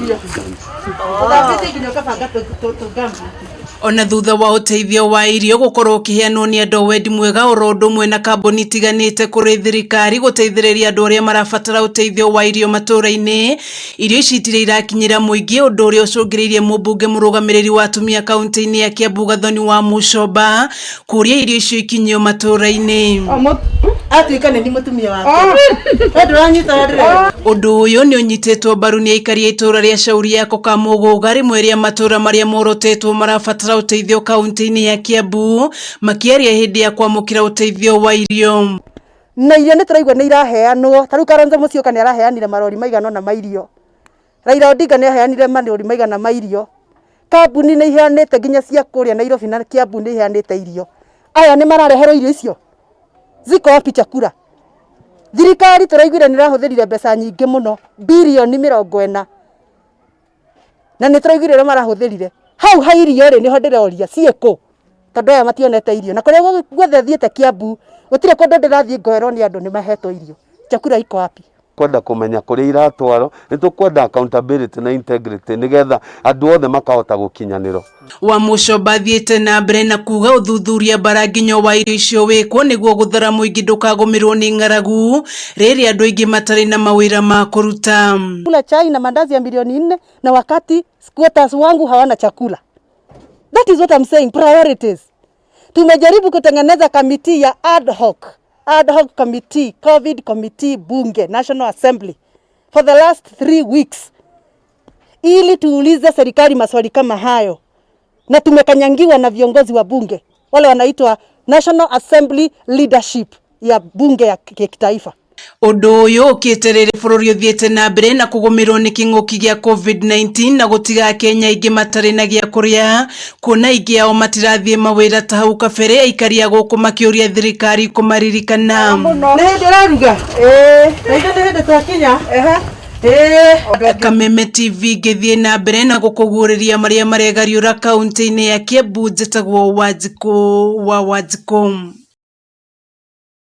Irio. Ũthambĩtie nginya ũkabanga tũngambuti. Ona thutha wa ũteithio wa irio gũkorwo ũkĩheanwo nĩ andũ a wendi mwega oro ũndũ ũmwe na kambuni itiganĩte kũrĩ thirikari gũteithĩrĩria andũ arĩa marabatara ũteithio wa irio matũũra-inĩ, irio ici itirĩ irakinyĩra mũingĩ ũndũ ũrĩa ũcũngĩrĩirie mũmbunge mũrũgamĩrĩri wa atumia kaunti-inĩ ya Kiambu Gathoni wa Mũcomba kũria irio icio ikinyio matũũra-inĩ. Atuĩka nĩ mũtumia wake. We ndũranyita ũrĩa ndĩreka. Ũndũ ũyũ nĩ ũnyitĩtwo mbaru nĩ aikari a itũũra rĩa Shauri yako Kamũgũga, rĩmwe rĩa matũũra marĩa morotetwo marabatara ũteithio kaunti-inĩ ya Kiambu, makĩaria hĩndĩ ya kwamũkĩra ũteithio wa irio. Na irio nĩ tũraigua nĩ iraheanwo, ta rĩu Kalonzo Musyoka nĩ araheanire marori maigana ũna ma irio. Raila Odinga nĩ aheanire marori maigana ma irio. Kambuni nĩ iheanĩte nginya cia kũrĩa Nairobi na Kiambu nĩ iheanĩte irio. Aya nĩ marareherwo irio icio? Ziko wapi chakula? Thirikari tũraiguire nĩ ĩrahũthĩrire mbeca nyingĩ mũno, birioni 40. Na nĩ tũraiguire ũrĩa marahũthĩrire. Hau ha irio rĩ, nĩho ndĩroria ciĩkũ? Tondũ aya mationete irio. Na kũrĩa guothe thiĩte Kiambu, gũtirĩ kũndũ ndĩrathiĩ ngoerwo nĩ andũ nĩ mahetwo irio. Chakula iko wapi? Kwenda kũmenya kũrĩa iratwarwo, nĩ tũkwenda accountability na integrity nĩgetha andũ othe makahota gũkinyanĩrwo. Wa Mũcomba athiĩte na mbere na kuga ũthuthuria mbaranginyo wa irio icio wĩkwo nĩguo gũthara mũingĩ ndũkagũmĩrwo nĩ ng'aragu rĩrĩa andũ aingĩ matarĩ na mawĩra ma kũruta. Kula chai na mandazi ya milioni 4 na wakati squatters wangu hawana chakula. That is what I'm saying, priorities. Tumejaribu kutengeneza committee ya ad hoc committee, COVID committee bunge, National Assembly for the last 3 weeks ili tuulize serikali maswali kama hayo, na tumekanyangiwa na viongozi wa bunge wale wanaitwa National Assembly leadership ya bunge ya kitaifa. Ũndũ ũyũ ũkĩte rĩrĩ bũrũri ũthiĩte na mbere na kũgũmĩrwo nĩ kĩng'ũki gĩa COVID-19 na gũtiga Akenya aingĩ matarĩ na gĩa kũrĩa, kuona aingĩ ao matirathiĩ mawĩra ta hau kabere, aikari a gũkũ makĩũria thirikari kũmaririkana. Nĩ hĩndĩ ũraruga? Ĩĩ. Na ithuĩ nĩ hĩndĩ twakinya. Ĩĩ. Kameme TV ngĩthiĩ na mbere na gũkũguũrĩria marĩa maregariũra kaunti-inĩ ya Kiambu, njĩtagwo Wanjikũ wa Wanjikũ.